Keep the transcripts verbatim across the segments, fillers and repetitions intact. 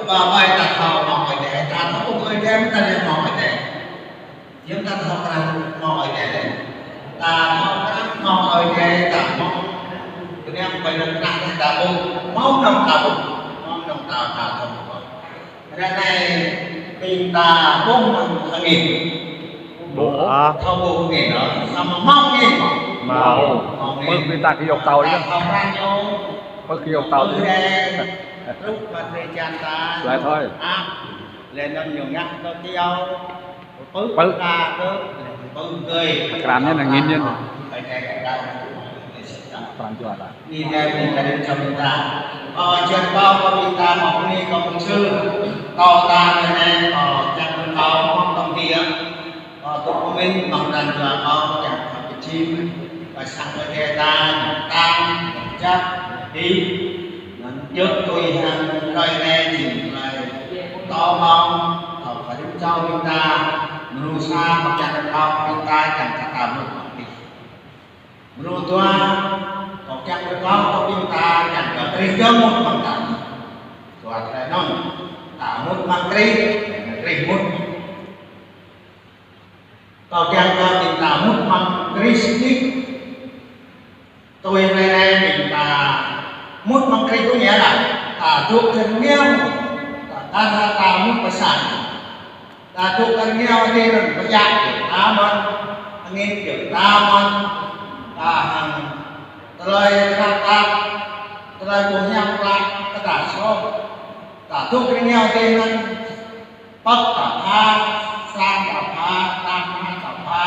Ba bai ta thâo mơ̆ng Ơi Adai, ta thâo ƀuh Ơi Adai, mơ̆ ta lĕ mơ̆ng Ơi Adai. Yua ta thâo krăn mơ̆ng Ơi Adai lĕ. Ta thâo krăn mơ̆ng Ơi Adai, ta mơ̆ng. Kơnơ̆ng ƀơi anŭn krăn ta ƀuh, mơ̆ng anŭn ta ƀuh, mơ̆ng anŭn ta, ta thâo ƀuh. Ră anai ƀing ta ƀuh mơ̆ng angin. Ƀuh, a. Thâo ƀuh angin, a. Samơ̆ mơ̆ng angin. Mơ̆ng. Mơ̆ng angin. Pơ ƀing ta kơ yŏk tao yơh. Ta thâo krăn ñu. Pơ kơ yŏk tao yơh. Ơi Adai. Truh pơ drơi jan ta. Laih thôi. A. Lĕ anŭn ñu ngă kơ kiao. Pơ. Pơ ta kơ, pơ gơi. Krăn ñu angin ñu. Ơi Adai ta. Pran jua ta. Ni dai ni kơ đĭ čăm ta. Ơ, čăm pao kơ ƀing ta mơ̆ng ni kơ pơčư. Kâo ta anai, ơ, čăm pao mơ̆ng tŏng tiă. Ơ, tŭ pơmĭn mơ̆ng pran jua kâo čăm pao pơčim. Kơ sang Ơi Adai ta, tăng, čăp, hĭ. Anŭn djơ̆ tui hăng hrơi anai jing hrơi pơtô mơ̆ng, kâo kơ đĭ čăm ƀing ta. Mrô sa, kâo čăm pao ƀing ta, čăm kơ ta mŭt mơ̆ng Krist. Mrô dua, kâo kiăng kơ kâo, kơ ƀing ta, kiăng kơ Krist dŏ mŭt amăng ta. Dua tơlơi anŭn, ta mŭt amăng Krist, Krist mŭt. Kâo kiăng kơ ƀing ta mŭt amăng Krist Yêsu. Tui anai anai ƀing ta mŭt amăng Krist có nghĩa là ta dŏ rơngiao, ta, ta, ta, ta mŭt pơ sang. Ta dŏ rơngiao adih anŭn pơdjai djơ̆ ta mơ̆n, angin djơ̆ ta mơ̆n, ta hăng tơlơi khăp tap, tơlơi ƀu hiam klă kơ ta soh. Ta dŏ rơngiao adih anŭn, păk ta pha, sang ta pha, tơnah ta pha,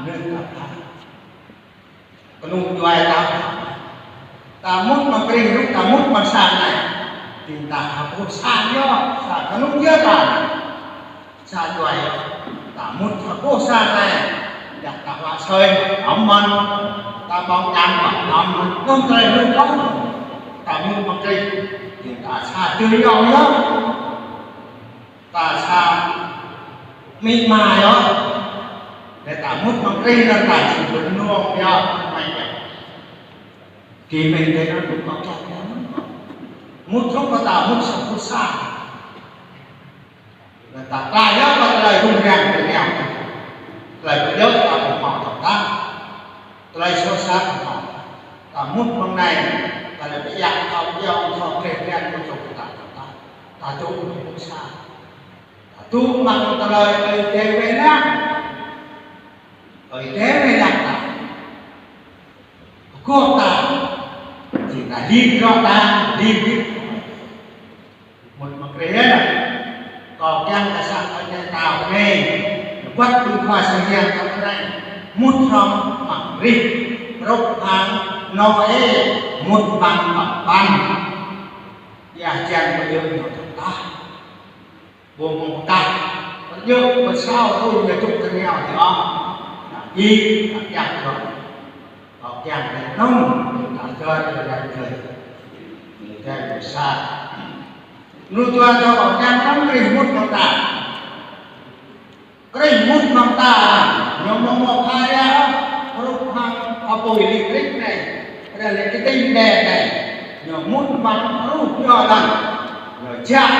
mơnuih ta pha. Kơnuk djuai ta. Ta mŭt amăng Krist, rŭ ta mŭt amăng sang anai. Ƀing ta hơpŭ sang yơh, sang kơnuk djuai ta. Sang djuai yơh. Ta mŭt hơpŭ sang anai. Yua ta huă asơi, amăng. Ta ƀơ̆ng ñam, amăng. Kơnuk djuai rŭ ta. Ta mŭt amăng Krist. Ƀing ta sa čư̆ yơh yơh. Ta sa amĭ ama yơh. Lĕ ta mŭt amăng Krist anŭn ta či bơnong yơh, amai yơh. Kơ mĭn tơ anŭn tŭ kơ čăp yơh. Mŭt hrup kơ ta mŭt sa phŭt sa. Lĕ ta klaih yơh kơ tơlơi rŭng răng tơ anai. Tơlơi pơdjơ̆ ta ƀu hmâo tơ̆ ta. Tơlơi soh sat ƀu hmâo. Ta mŭt amăng anai, tơlơi pơyơr ta, pơyơr ta, pơyơr ta, pơyơr ta. Ta dŏ amăng sa. Ta dŏ amăng tơlơi Ơi Adai wai lăng. Ơi Adai wai lăng ta. Pơgop ta. Či ta lim rŏ ta, lim lim. Mŭt amăng Krist yơh. Kâo kiăng kơ sang Ơi Adai ta anai. Wơ̆t ƀing khua sang yang ta anai. Mŭt hrŏm amăng Krist. Hrup hăng Nôê mŭt amăng pơpăn. Yua hơjăn pơdjơ̆ ñu tơ̆ ta. Ƀu mơ̆ng pơkah, pơdjơ̆ pơsao tui ñu dŏ rơngiao adih ôh. Anŭn ih, anŭn kiăng kơ. Kâo kiăng kơ nŭn, ta čơt kơ lĕ čơt. Ñu kiăng kơ sa. Mrô dua kâo kiăng kơ Krist mŭt amăng ta. Krist mŭt amăng ta, ñu mơ̆ng mơ̆ pha yơh, hrup hăng apui lĕ Krist anai. Ră lĕ kơ tĭng đe anai. Ñu mŭt amăng ruh ñu lăng. Ñu jak,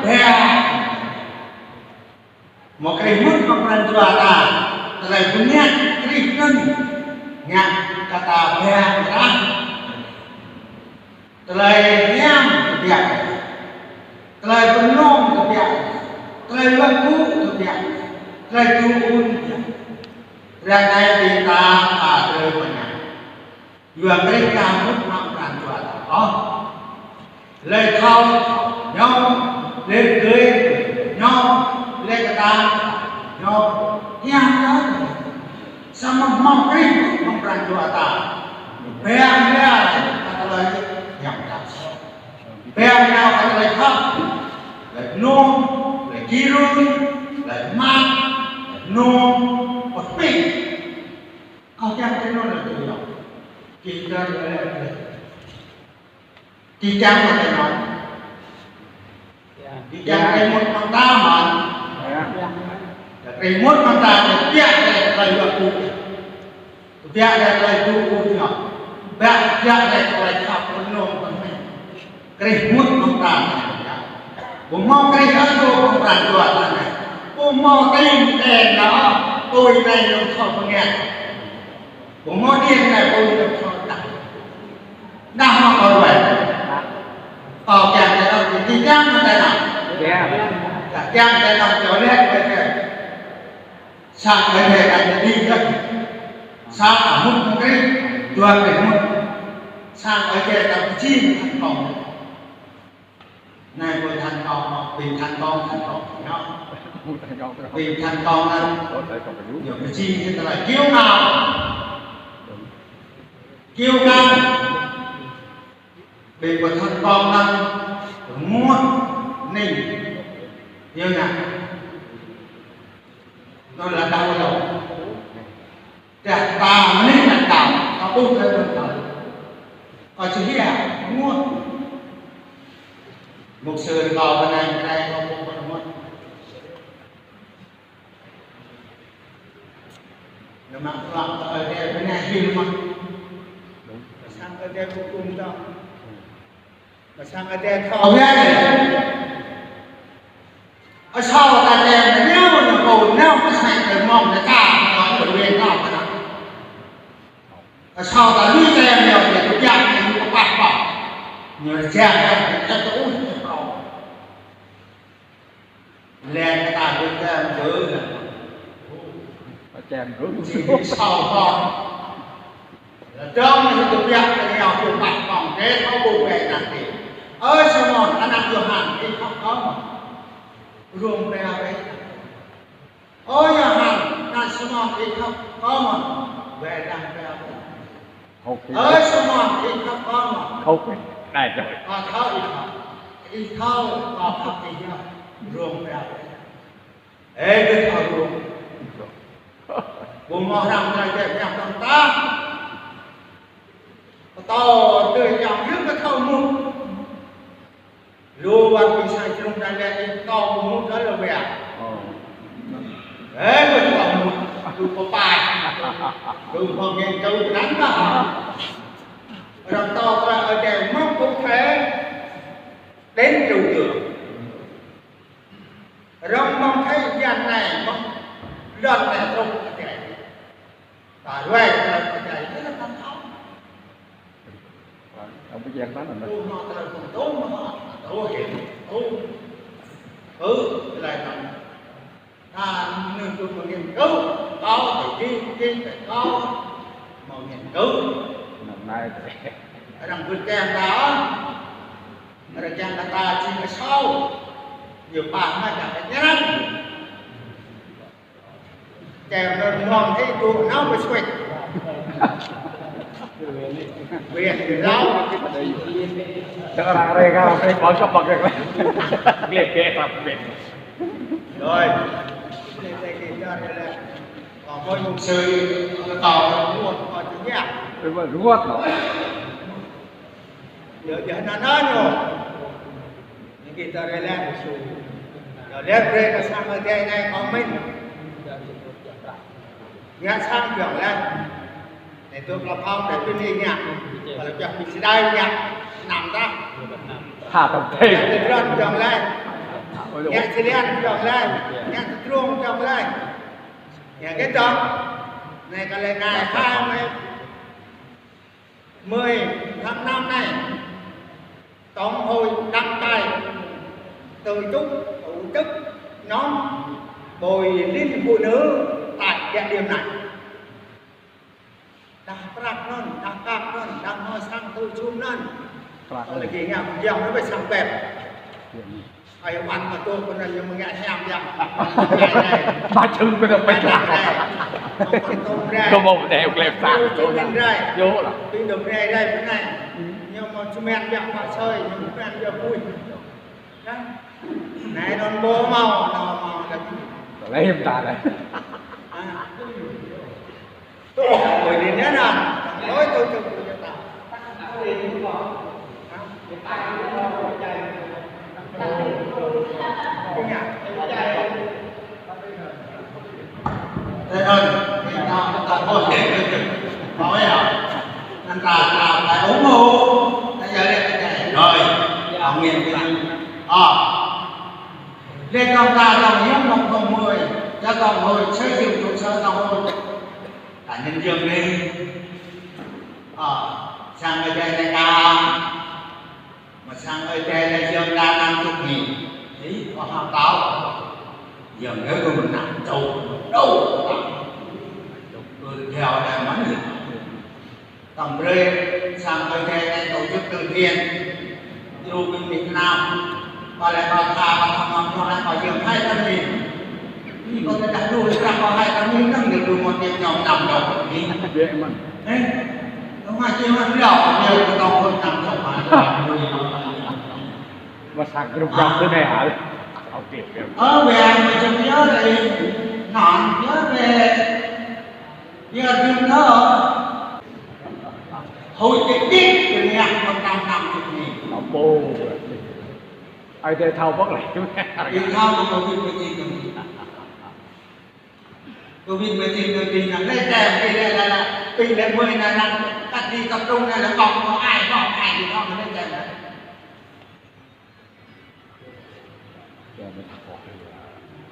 bĕ. Mơ̆ Krist mŭt amăng pran jua ta, tơlơi bơngăt Krist anŭn ngă kơ ta bĕ rah. Tơlơi hiam tơbiă. Tơlơi pơnong tơbiă. Tơlơi luă gŭ tơbiă. Tơlơi tŭ ŭn tơbiă. Ră anai ƀing ta, ta tơlơi bơngăt. Yua Krist ta mŭt amăng pran jua ta ôh. Lĕ thâo ñu, lĕ gơi ñu, lĕ kơtang ñu, hiam ñu. Samơ̆ mơ̆ng Krist mơ̆ng pran jua ta. Bĕ ñu kơ tơlơi hiam ta. Bĕ ñu kơ tơlơi khăp. Lĕ nông, lĕ kơrun, lĕ mă, lĕ nông, pơpĭ. Kâo kiăng tơ anŭn lĕ tui yơh. Kơ tơlơi lĕ tui. Kơ kiăng mă tơ anŭn. Kơ kiăng Krist mŭt amăng ta mơ̆n. Kơ Krist mŭt amăng ta, kơ biă kơ tơlơi luă gŭ. Kơ biă kơ tơlơi tŭ ŭn ñu. Biă, biă kơ tơlơi khăp pơnong pơmĭn. Krih mŭt mơ̆ng ta. Ƀu hmâo Krih ôh, ƀu hmâo pran jua ta anai. Ƀu hmâo tơlơi đen đỏ, tui anai lŏm thâo pơngiăt. Ƀu hmâo điện anai, ƀu lŏm thâo đah. Đah hmâo kơ ruai. Kâo kiăng tơlơi đen, kiăng tơlơi đen. Kiăng. Kiăng tơlơi đen, kâo lĕ kơ kơ. Sang Ơi Adai ta jadi jadi. Sang ta mŭt mơ̆ng Krist, dua Krist mŭt. Sang Ơi Adai ta pơjing thành công. Anai ƀơi thành công, ƀing thành công, thành công ñu. Ƀing thành công anŭn, ñu pơjing tơlơi kiêu ngạo. Kiêu căng. Ƀing ƀơi thành công anŭn, rơngot, ning. Yơh anŭn. Anŭn lĕ đaŏ lŏ. Dah ta mơ̆ng anai ta, ta ƀuh tơlơi rơngot. Kâo či hia, rơngot. Mục sư kâo pơ anai, pơ anai kâo ƀuh rơngot. Ñu mă bruă kơ Ơi Adai pơ anai hil mơ̆n. Mă sang Ơi Adai hukum dong. Mă sang Ơi Adai thâo wai. Asâo ta tơm ñu nao pô nao pơ sang tơmŏng ta ka, ñu wai nao pơ anai. Asâo ta lui tơm ñu, ñu tŭ biă, ñu pơpă pă. Ñu rơjang, ñu čăp tơ ui, ñu prong. Lĕ kơ ta ƀuh tơm gơ̆. Tơm gơ̆. Či ƀu asâo kơ. Lĕ dong ñu tŭ biă kơ ñu tŭ pă pŏng, dêh thâo ƀu wai anăn dêh. Ơ Simôn, ană Yôhan, ih khăp kơ mơ̆n? Rông pia wai. Ơ Yôhan, ană Simôn, ih khăp kơ mơ̆n? Wai dong pia wai. Ơ Simôn, ih khăp kơ mơ̆n? Anai rồi. Kâo thâo ih khăp. Ih thâo kâo khăp ih yơh. Rông pia wai. Ê, kơ thâo rông. Ƀu hmâo hrăm tơlơi djai pơñăp tơm ta. Pơtô tơlơi yang yơh kơ thâo mŭt. Lu wăt ƀing sang jơnum anai lĕ ih pơtô ƀu mŭt tơlơi wai. Ơ. Ê, ƀu thâo mŭt, lu pơpai. Lu hmâo nghiên cứu kơ anŭn ƀă. Arăng pơtô tơlơi Ơi Adai mơ̆ng cụ thể đến trừu tượng. Arăng mơ̆ng thế gian này, mơ̆ng lŏn này truh Ơi Adai. Ta ruai tơlơi Ơi Adai, tơlơi ta thâo. Ông biết giang tán rồi. Tu mă tơlơi phung tu mă, tu hĭ, tu. Ư, tơlơi ta. Ta nư tu mă nghiên cứu, kâo, tơlơi jing, jing, tơlơi kâo, mă nghiên cứu. Năm nay thì. Arăng bưp kiăng ta, arăng kiăng ta, ta jing asâo. Ñu pă mă kiăng ta ñăn. Tơm anŭn mơ̆ng ih tŭ nao pơ Suez. Quyền lao. Tơlơi rơka, rơka, rơka, rơka, rơka. Glĕh, glĕh, glĕh. Rồi. Còn môi mục sư, tao ruột, còn chữ nhạc. Ruột, ruột nó. Yơh, yơh, anŭn, anŭn ñu. Ñu kơ ta rơlĕ. Yơh, lĕ brơi kơ sang Ơi Adai anai kơ mĭn. Ngă sang giŏng lĕ. Anai tŭ kơ phŏng đe pơni ngă. Kơ lĕ pioh pơsĭt đai ngă. Năm ta. Hă, tơm tê. Ngă tơdron giŏng lĕ. Ngă sĭ lian giŏng lĕ. Ngă tơdrong giŏng lĕ. Ngă kơ tơm. Anai kơ lĕ anai hai mươi tháng năm này, Tổng hội đăng cai từ chức, tổ chức nhóm Hội Liên Hiệp Phụ Nữ tại địa điểm này. Đah prăk anŭn, đah prăk anŭn, đah mơ̆ sang tơlơi jum anŭn. Prăk anŭn. Lagi ngă pơjing, nó phải sang pep. Iya. Ai, wan mă tŭ kơ anŭn ñu mơ̆ng ngă hiam yơh. Mă čơ̆ng kơ anŭn pơjing. Kơ mơ̆ đe glĕp sa. Yơh lah. Ƀing dŏ brơi rai pơ anai. Ñu mơ̆ čơmen yơh mă sơi, ñu čơmen yơh pui. Anai anŭn ƀu hmâo, anŭn hmâo lĕ. Lĕ hiam ta lĕ. Thế thôi, thì ta, ta có thể, có ấy hả? Anh ta, ta phải ủng hộ, ta giờ đây, rồi. Miền Tây. Ờ. Lê Công ta dòng hiến một không mười, cho tổng hội xây dựng trụ sở tổng hội. Cả nhân dân đi. Ờ. Sang Ơi Adai ta. Mà sang Ơi Adai ta dân ta năm chục nghìn. Ý, có hao táo. Dân nhớ có một năm châu. Đâu có táo. Tôi theo Ơi Adai mắn. Tăm brơi sang Ơi Adai tổ chức từ thiện. Djru ƀing Việt Nam. Ƀă lĕ ƀă tha, ƀă tha mă mơnuă anai ƀă yơh hai trăm nghìn. Ih, kâo tơdah lu, tơdah kâo hai trăm nghìn, năng djru mơ̆n tiêm nhóm năm đồng. Ih. Djơ̆ mơ̆n. Ê, kâo ngă či mă lŏ, ƀiă kâo tong hơn năm đồng mă. Mă sang group group thế này hả? Ơ, ƀiă mă čem yơh đơi. Non, yơh đơi. Yơh đơi. Hơi tịt tịt, tơña mơ̆n năm năm chục nghìn. Ơ, ƀu. Ai tê thâo bớt lĕ. Tê thâo bớt Covid mười chín. Covid mười chín, Covid mười chín, năm lĕ tem, tê lĕ, lĕ, lĕ. Ƀing lĕ mơi anai, anai, cách ly tập trung anai, lĕ bŏng, bŏng ai, bŏng ai, tê thâo, lĕ tem, lĕ.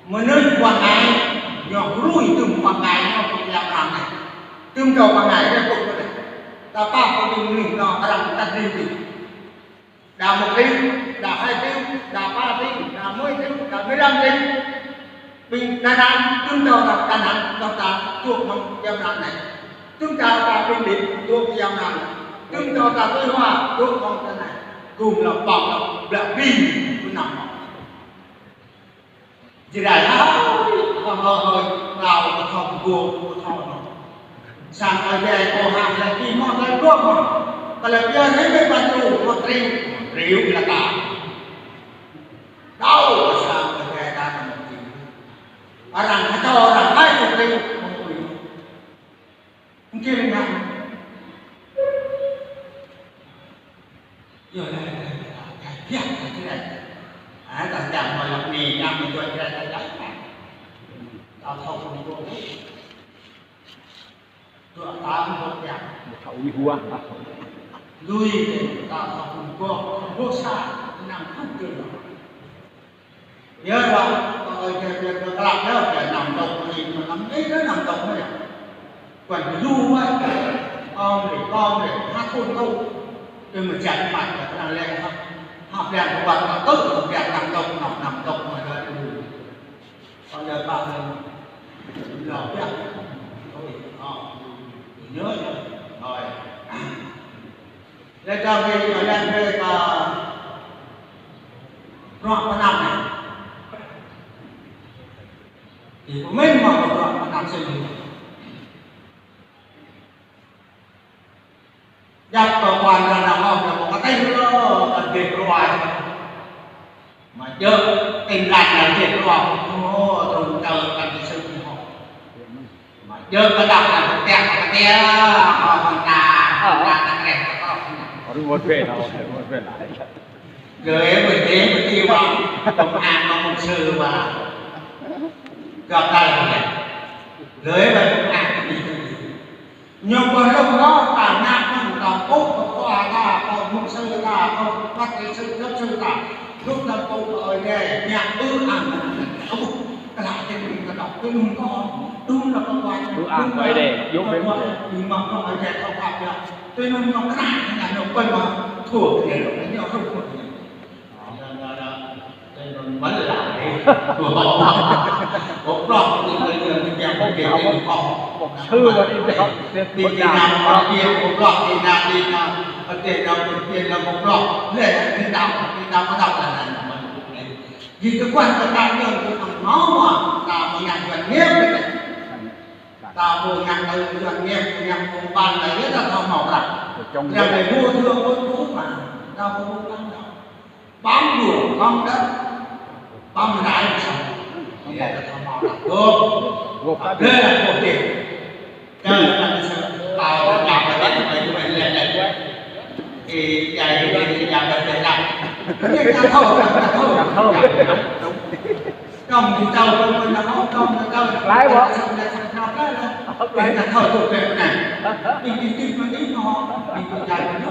Mơnuih pơangai, ñu lui tơm pơangai ñu pơkra pơangai. Tơm čô pơangai ñu pơkra. Ta pap pơkra mơnuih ñu arăng tăt rin tĭ. Đa một triệu, đa hai triệu, đa ba triệu, đa mười triệu, đa mười lăm triệu. Ƀing Đà Nẵng, tơm čô ta Đà Nẵng, čô ta tuh mơ̆ng jam ră anai. Tơm čô ta Bình Định, tuh jam ră anai. Tơm čô ta Tây Hoa, tuh mơ̆ng jam ră anai. Gum lŏ ƀơ̆ng lŏ, blă ƀing, tơnăm mơ̆n. Jrai hă, hơ, hơ, hơ, hlâo, ƀu thâo, ƀu thâo, ƀu thâo. Sang Ơi Adai kâo hăng lĕ či mă lĕ bruă mơ̆n. Kơ lĕ ƀiă rĭm ƀing ƀăn tru, một triệu, một triệu là ta. Đâu, sang Ơi Adai ta một triệu. Arăng hơčâo, arăng hai chục triệu, một triệu. Mungkin ngă. Yơh, yơh, yơh, yơh, yơh, yơh, yơh. Ơ, ta čang mơ̆ lăp anai, čang mơ̆ juăt Jrai, ta čang. Ta thâo kơ mơ̆ng gơ̆. Dua ta mơ̆ng gơ̆ čang. Thâo uih hua. Lui, ta thâo kơ mơ̆ng gơ̆, gơ̆ sa, năm phút gơ̆. Yơh, ƀă, ơ, ơ, ơ, ơ, klă yơh, kơ năm đồng, mơ̆ng năm, ơ, kơ năm đồng yơh. Quan kơ lu wơ̆t. Ong lĕ, ong lĕ, hă khôn kâo. Kơ mơ̆ čang mă, kơ năng lĕ, hă, hă ƀiă kơ wơ̆t, kơ tơ̆, kơ ƀiă năm đồng, năm, năm đồng mơ̆ lĕ lu. Kơ lĕ ƀă lĕ, lŏ ƀiă. Ôi, ơ, nhớ, ơ, ơi. Lĕ čang kơ, lĕ kơ, bruă pơanăn anai. Ih, pơmĭn mơ̆ bruă pơanăn sĭt. Djăp kơ quan ra nao hŏm, nao kơ tơl lŏ, kơ djơ̆ bruă. Mă djơ̆, tơl lăn nao djơ̆ bruă. Ô, tơl tơl kơ djơ̆ sĭt hŏm. Mă djơ̆ kơ đăp nao kơ tiăk kơ tiăk, kơ hŏm ta, hŏm ta kơ kreh kơ krŏk. Ƀu mơ̆t bĕ nao, ƀu mơ̆t bĕ nao. Gơ̆ ƀu djơ̆, ƀu djơ̆ wơ̆t, công an mă mục sư wơ̆t. Gơ̆ tơl lĕ. Gơ̆ ƀu công an ƀu djơ̆. Ñu ƀu lŏm rŏ ta ngă mơ̆n ta pô, pô ta, pô mục sư ta, pô bác sĩ, giáo sư ta. Lŏm ta pô pô Ơi Adai, ngă ư ang. Ơ, kơ lă tơl mơ̆ng ta đŏk, tơl mơ̆ng kâo, tơl mơ̆ng kâo, ư ang Ơi Adai, yua mơ̆n. Tơl mơ̆ng kâo Ơi Adai thâo pap yơh. Tơl mơ̆ng kâo krah, ngă ñu pơ̆n mă, thâo kơ ñu, ñu rŭ kơ ñu. Mă lăi. Ƀu blŏk, ƀu blŏk, ƀu blŏk, ƀu blŏk. Mục sư mà đi học, đi, đi nao, ƀu blŏk, đi nao, đi nao, ƀu blŏk, đi nao, ƀu blŏk. Lĕ, đi nao, đi nao, ƀu blŏk, lĕ, lĕ. Vì cơ quan của ta, ta mà ngăn doanh nghiệp, ta ƀu ngăn doanh nghiệp, ngăn công ty là ta thâo mă lăi. Trong cái này mua thưa ƀu ƀu mă, ta ƀu ngăn đâu. Bám ruộng bám đất, bám rãi mà sống. Không có cái thằng nào là gốc. Gốc. Đây là gốc rễ. Cho nên là cái sự tạo ra nhà và đất của mình, của mình là đất. Thì dạy thì mình thì nhà mình phải làm. Cái nhà thầu, nhà thầu. Nhà thầu. Đúng. Trong thì thầu của mình là không, trong thì thầu. Lái bộ. Xong là xong, xong đó là. Lái. Nhà thầu thuộc về cái này. Mình thì tin mà tin nó, mình thì dạy nó.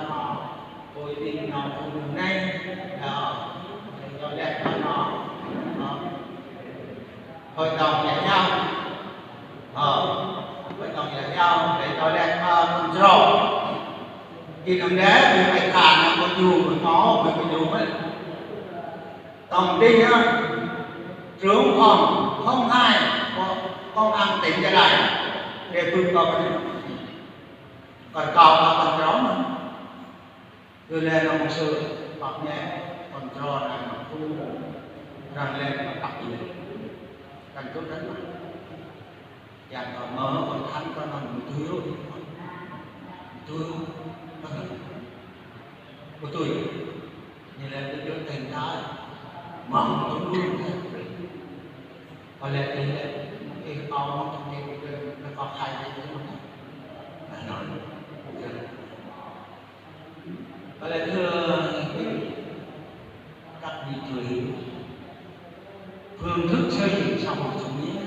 anŭn, ơ, hội viên anŭn, hội đồng anai, ơ, đảy dŏ laih kơ anŭn, ơ, hội đồng leh yơh. Ơ, hội đồng leh yơh, đảy dŏ laih kơ, ơ, control. Ih anŭn đeh, ƀing ih tha anŭn, ƀu djơ̆, ƀu hmâo, ƀu djơ̆ mơ̆n. Tổng đinh á, trưởng phòng không hai của công an tỉnh Gia Lai, để bưng con cái này. Còn cậu là còn cháu mà. Rồi lên là một sự bật nhẹ, còn cho rằng là thu, rằng lên là tập luyện. Căn cứ rất là Yang kơ mơ̆ kơ thăn kơ anŭn mơ̆ tui ôh. Tui ôh. Mơ̆ tui. Ñu lĕ kơ djơ̆ tơ̆ng tơ̆ng. Mơ̆ tui ôh. Kơ lĕ tui lĕ. Ih kâo mơ̆ tui ôh. Kơ kâo khai tui ôh. Anŭn. Và lại thưa các vị, các vị thầy, phương thức xây dựng xã hội chủ nghĩa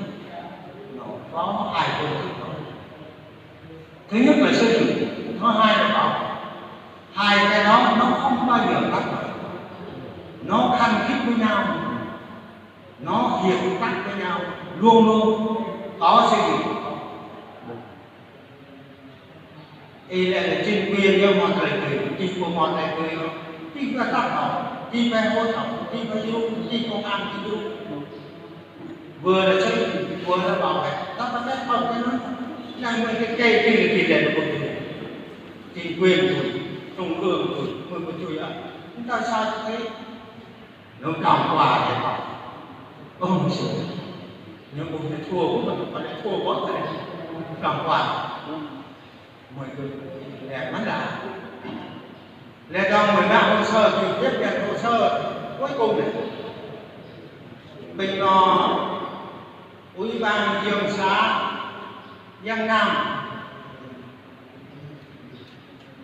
nó có hai phương thức đó. Thứ nhất là xây dựng, thứ hai là bảo. Hai cái đó nó không bao giờ tắt, nó khăng khít với nhau, nó hiệp tác với nhau, luôn luôn có xây dựng. Ih lĕ chính quyền yơh hmâo tơlơi tui, ih ƀu hmâo tơlơi tui ôh. Ih phải tác động, ih phải hỗ trợ, ih phải giúp, ih công an, ih giúp. Vừa là xây dựng, vừa là bảo vệ. Ta phải kết hợp với nó. Năng mơi kơ kei, ih lĕ ih lĕ ƀu tui. Chính quyền tui, trung ương tui, mơi ƀu tui ôh. Chúng ta sao cho thấy Ñu trông qua thì họ không sửa. Ñu ƀu thua ƀu, ƀu thua ƀu, trông qua. Mơi kơ lĕ mơ̆n đa. Lê dong mười ba hồ sơ, chỉ tiếp nhận hồ sơ cuối cùng này. Bình lo Ủy ban Trường xã Giang Nam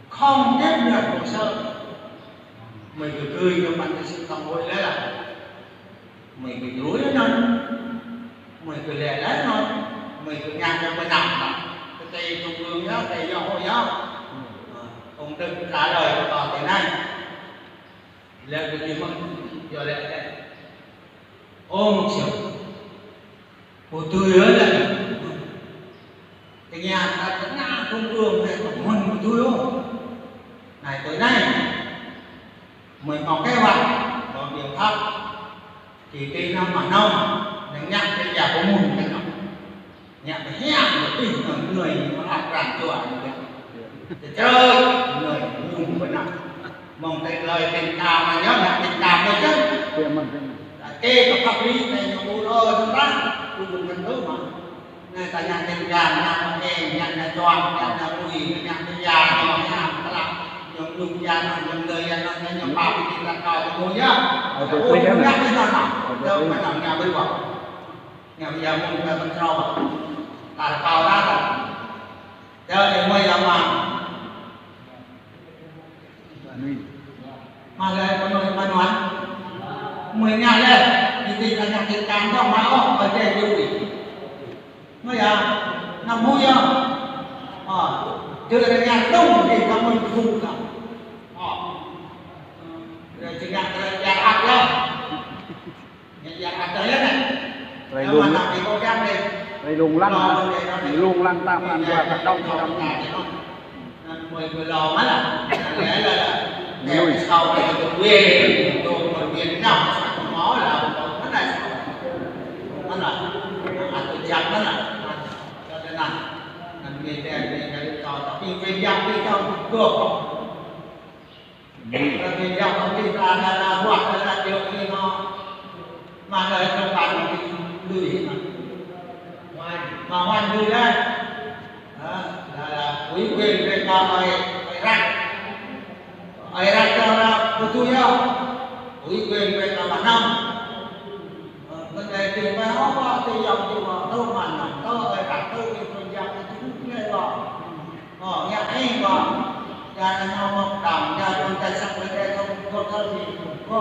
không tiếp nhận hồ sơ. Mười gửi gửi cho ban cán sự tổng hội lê là mười gửi gửi nó, mười gửi lê lê nó, mười gửi nhắn cho mười năm. Cái tây trung ương đó, tây do hội đó. Không được trả lời của tỏ thế này. Lê gửi gửi mong cho lê lê. Ô, một triệu. Một tui ơi là cái nhà ta cũng ngã trung ương này, còn hơn một tui ơi. Này, tới nay, mười một kế hoạch, có biện pháp, chỉ thị năm mà nông, nên nhắc cái nhà của mình cái nông. Nhắc cái hiang, một tí, người, người mà ápran chùa, người. Thế trời, người, người, người nông. Mong tơlơi tình cảm mà nhớ là tình cảm thôi chứ. Kê có pháp lý này, nó ƀu lo chúng ta, ƀu cần căn cứ mà. Này, ta nhắn tin gam, nhắn tin, nhắn tin chọn, nhắn tin ui, nhắn tin ya, nó nhắn tin là, nhắn tin ya, nó nhắn tin ya, nó nhắn tin ya, bảo cái tin là coi cái môi nhá. Ôi, tôi Ôi, quên nhắn nhá. Tin nó nào. Ôi, tôi Đâu quên. Mà nào nhà bên ngoài. Nhà bây giờ mong là con trâu. Ta là cao đó rồi. Giờ thì môi là mà. Amin. Mă lĕ kơ mơi mă nuan. Mơi ngă lĕ, ñu tĭ kơ ñu tĭ kăn dŏ mă ôh, ƀă djai djui. Mơi yơh, năm hui yơh. Ơ, tơ lĕ ngă tŭng, tĭ kơ mơi kơ hui kơ. Ơ. Ră čơngă ră čar ăt yơh. Rai lông lăng, rai lông lăng ta pran jua ta dŏng ta dŏng. Mơnuih. Tapi yang penting kita adalah buat adalah dia ini mau mana yang tempat lui mà. Mà hoan lui đấy. Đó, là, là ủy quyền về cho ơi, ơi rắc. Ơi rắc cho là của tôi đó. Ủy quyền về cho mà năm. Ờ, bên đây thì phải hỏi qua tôi dòng tôi mà tôi mà năm tôi ơi rắc tôi thì tôi dòng tôi cũng nghe rồi. Ơ, ngă ih ƀă. Čar anai mơ̆ mơ̆ đăm, čar ƀôn tai săk ƀơi đe kơ ƀôn kơ ƀôn kơ ƀôn kơ.